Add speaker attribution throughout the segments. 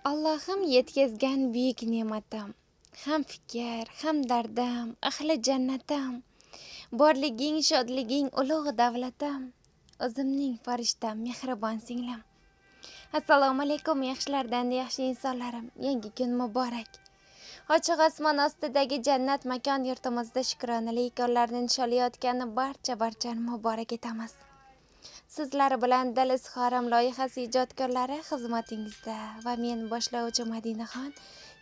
Speaker 1: Allohim yetkazgan buyuk ne'matim, ham fikr, ham dardim, ahli jannatim, borliging, shodliging ulug' davlatim, o'zimning farishtam, mehribon singlim. Assalomu alaykum, yaxshilardan yaxshi insonlarim, yangi kun muborak. Ochiq osmon ostidagi jannat makon yurtimizda shukronali kunlarni nishonlayotgan barchani muborak etamiz. Sizlar bilan Dil izhorim loyihasi ijodkorlari xizmatingizda va men boshlovchi Madinaxon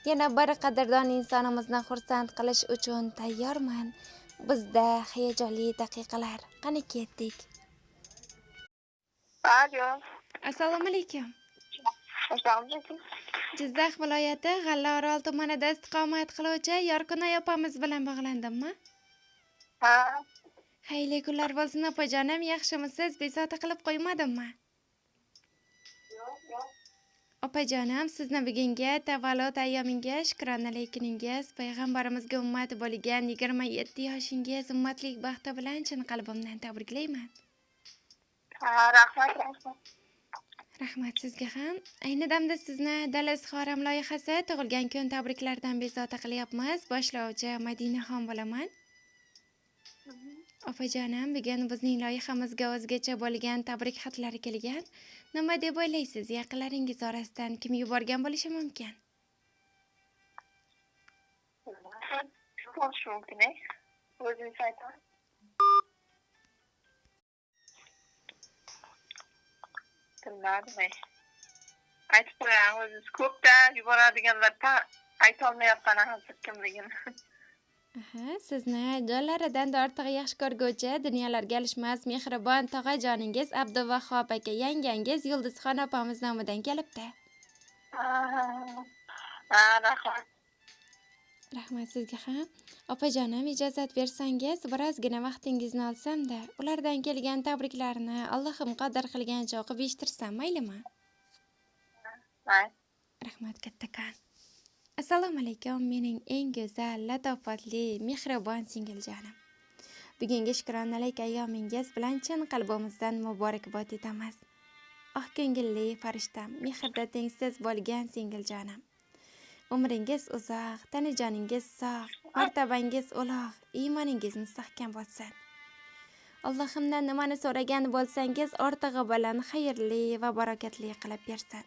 Speaker 1: yana bir qadrdon insonimizni xursand qilish uchun tayyorman. Bizda hayajonli daqiqalar. Qani ketdik.
Speaker 2: Alo.
Speaker 1: Assalomu alaykum.
Speaker 2: Assalomu alaykum.
Speaker 1: Jizzax viloyati G'allaorol tumanida istiqomat qiluvchi Yorqinay opamiz bilan bog'landimmi?
Speaker 2: Ha.
Speaker 1: Xayrli kunlar bo'lsin opajonim, yaxshimisiz? Bezovta qilib qo'ymadimmi?
Speaker 2: Yo'q, yo'q.
Speaker 1: Opajonim, sizni bugungi tavallud ayyomingiz, shukronali kuningiz, payg'ambarimizga ummat bo'lgan 27 yoshingiz ummatlik baxti bilan chin qalbimdan tabriklayman.
Speaker 2: Ha, rahmat, rahmat.
Speaker 1: Rahmat sizga ham. Ayni damda sizni Dil izhorim loyihasi tug'ilgan kun tabriklaridan bezovta qilyapmiz. Boshlovchi Madinaxon bo'laman. Opajonim, bugun bizning loyihamizga o'zgacha bo'lgan tabrik xatlari kelgan. Nima deb o'ylaysiz, yaqinlaringiz orasidan kim yuborgan bo'lishi mumkin?
Speaker 2: Kim bo'lishi mumkin? O'zingiz ayting. Bilmadim. Aytib qo'ying, o'zingiz ko'pda yuboradiganlar aytolmayapman hozir kimligini.
Speaker 1: Aha, sizni jonlaridan ortiq yaxshi ko'rguvchi, dunyolarga alishmas mehribon tog'ajoningiz Abduvahob aka, yangangiz Yulduzxon opamiz nomidan kelibdi.
Speaker 2: Ha, rahmat.
Speaker 1: Rahmat sizga ham. Opajonim, ijozat bersangiz, birozgina vaqtingizni olsam-da, ulardan kelgan tabriklarni Allohim qodir qilgancha o'qib eshittirsam, maylimi?
Speaker 2: Mayli.
Speaker 1: Rahmat kattakon. Assalomu alaykum, mening eng go'zal, latofatli, mehribon singiljonim. Bugungi shukronalik ayyomingiz bilan chin qalbimizdan muborakbod etamiz. Oq ko'ngilli farishtam, mehrda tengsiz bo'lgan singiljonim. Umringiz uzoq, tanajoningiz sog', martabangiz ulug', iymoningiz mustahkam bo'lsin. Allohimdan nimani so'ragan bo'lsangiz, ortig'i bilan xayrli va barakatli qilib bersin.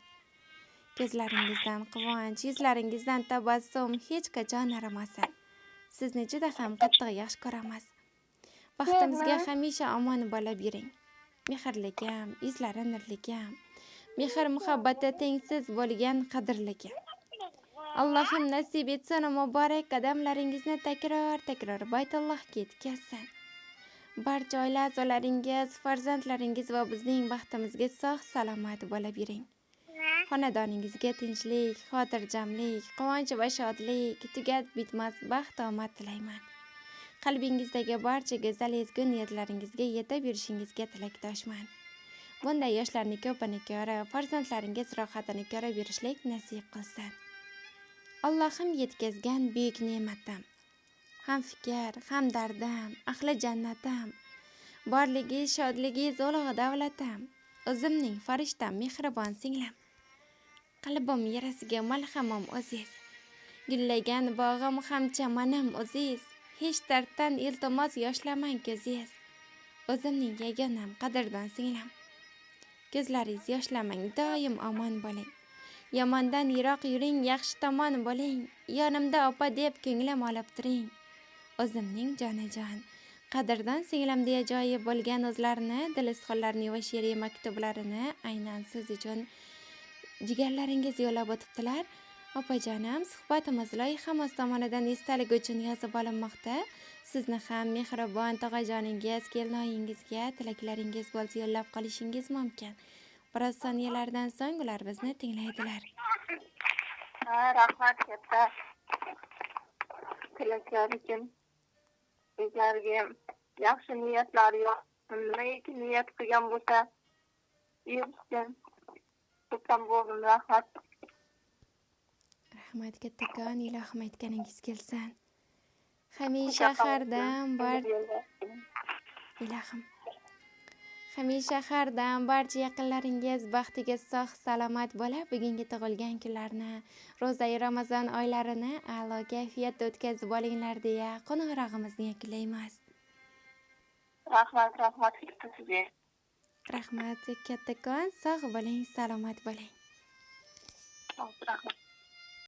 Speaker 1: Ko'zlaringizdan quvonch, yuzlaringizdan tabassum hech qachon arimasin. Sizni juda ham qattiq yaxshi ko'ramiz. Baxtimizga hamisha omon bo'lib yuring. Mehrligim, yuzlari nurligim, mehr muhabbati tengsiz bo'lgan qadrligim. Allohim nasib etsin, muborak qadamlaringizni takror-takror Baytullohga yetkazsin. Barcha oila a'zolaringiz, farzandlaringiz va bizning baxtimizga sog' salomat bo'lib yuring. Xonadoningizga tinchlik, xotirjamlik, quvonch va shodlik, tugat bitmas baxt omad tilayman. Qalbingizdagi barcha go'zal ezgu niyatlaringizga yetib yurishingizga tilakdoshman. Bunday yoshlarni ko'pini ko'rib, farzandlaringiz rohatini ko'rib yurishlik nasib qilsin. Allohim yetkazgan buyuk ne'matim, ham fikr, ham dardim, ahli jannatim, borligi, shodligi, ulug' davlatim, o'zimning farishtam, mehribon singlim. Qalbim yarasiga malhamim o'ziz, gullagan bog'im ham chamanim o'ziz, hech darddan iltimos yoshlamang ko'zingiz, o'zimning yagonam, qadrdon singlim. Ko'zlaringiz yoshlamang, doim omon bo'ling. Yomondan yiroq yuring, yaxshi tomon bo'ling. Yonimda opa deb ko'nglim olib turing. O'zimning jonajon, qadrdon singlim deya joyi bo'lgan o'zlarini dil izhorlarini va she'riy maktublarini aynan siz uchun jigarlaringiz yo'llab o'tibdilar. Opajonim, suhbatimiz loyihamiz tomonidan esdalik uchun yozib olinmoqda. Sizni ham mehribon tog'ajoningiz, kelinoyingizga tilaklaringiz bo'lsa yo'llab qolishingiz mumkin. Biroz soniyalardan so'ng ular bizni tinglaydilar.
Speaker 2: Ha, rahmat katta. Tilaklar uchun sizlarga yaxshi niyatlar yo'q. Nimaiki niyat qilgan bo'lsa, erishsin. Xursand bo'ldim, rahmat.
Speaker 1: Rahmat kattakon, ilohim aytganingiz kelsin. Hamisha har dam bor ilohim. Hamisha har dam barcha yaqinlaringiz baxtiga sog' salomat bo'lib, bugungi tug'ilgan kunlarni, ro'zai Ramazon oylarini a'lo kayfiyatda o'tkazib olinglar deya qo'ng'irog'imizni yakunlaymiz.
Speaker 2: Rahmat, rahmat sizga.
Speaker 1: Rahmat kattakon, sog' bo'ling, salomat bo'ling.
Speaker 2: Rahmat.